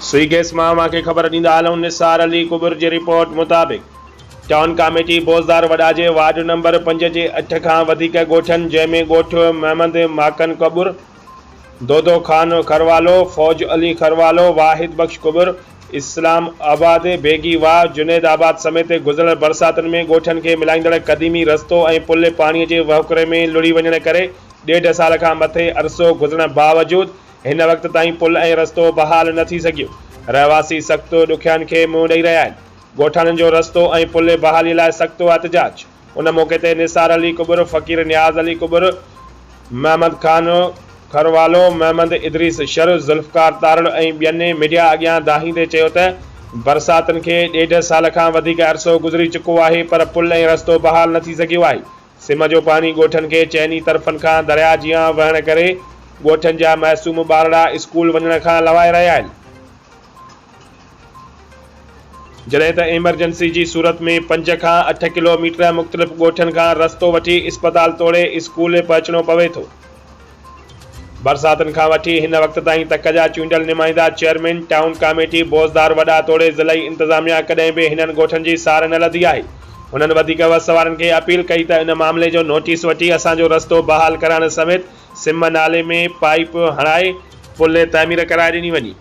سوئي gas مان اوهان کي خبر ڏيندا هلون نثار علي ڪٻر جي رپورٽ مطابق ٽائون ڪاميٽي بوزدار وڏا جي وارڊ نمبر 5 جي 8 کان وڌيڪ ڳوٺن جنهن ۾ ڳوٺ محمد ماڪن ڪٻر، دودو خان خروالو، فوج علي خروالو، واحد بخش ڪٻر، اسلام آباد، بيگي واهه، جنيد آباد سميت گذريل برساتن ۾ ڳوٺن کي ملائيندڙ قديمي رستو ۽ پل پاڻي جي وهڪري ۾ لڙهي وڃڻ ڪري ڏيڍ سال کان مٿي عرصو گذرڻ باوجود هن وقت تائين پل ۽ رستو بحال نه ٿي سگهيو، رهواسي سخت ڏکيائين کي منهن ڏئي رهيا آهن، ڳوٺاڻن جو رستو ۽ پل بحالي لاء سخت احتجاج، ان موقعي تي نثار علي ڪٻر، فقير نياز علي ڪٻر، محمد خان خروالو، محمد ادريس شر، ذوالفقار تارڙ ۽ ٻين ميڊيا اڳيان دانهيندي چيو ته برساتن کي ڏيڍ سال کان وڌيڪ عرصو گذري چڪو آهي پر پل ۽ رستو بحال نه ٿي سگهيو آهي، سم جو پاڻي ڳوٺن کي چئني طرفن کان درياء جيان وهڻ ڪري ڳوٺن جا معصوم ٻارڙا اسڪول وڃڻ کان لوائي رهيا آهن. جڏهن ته ايمرجنسي جي صورت ۾ 5 کان 8 ڪلو ميٽر مختلف ڳوٺن کان رستو وٺي اسپتال توڙي اسڪول پهچڻو پوي ٿو. برساتن کان وٺي هن وقت تائين تڪ جا چونڊيل نمائندا، چيئرمين ٽائون ڪاميٽي بوزدار وڏا توڙي ضلعي انتظاميا ڪڏهن به هنن ڳوٺن جي سار نه لڌي آهي. هنن وڌيڪ وس وارن کي اپيل ڪئي ته ان معاملي جو نوٽيس وٺي اسان جو رستو بحال ڪرائڻ سميت سم نالي ۾ پائيپ هڻائي پل تعمير ڪرائي ڏني وڃي.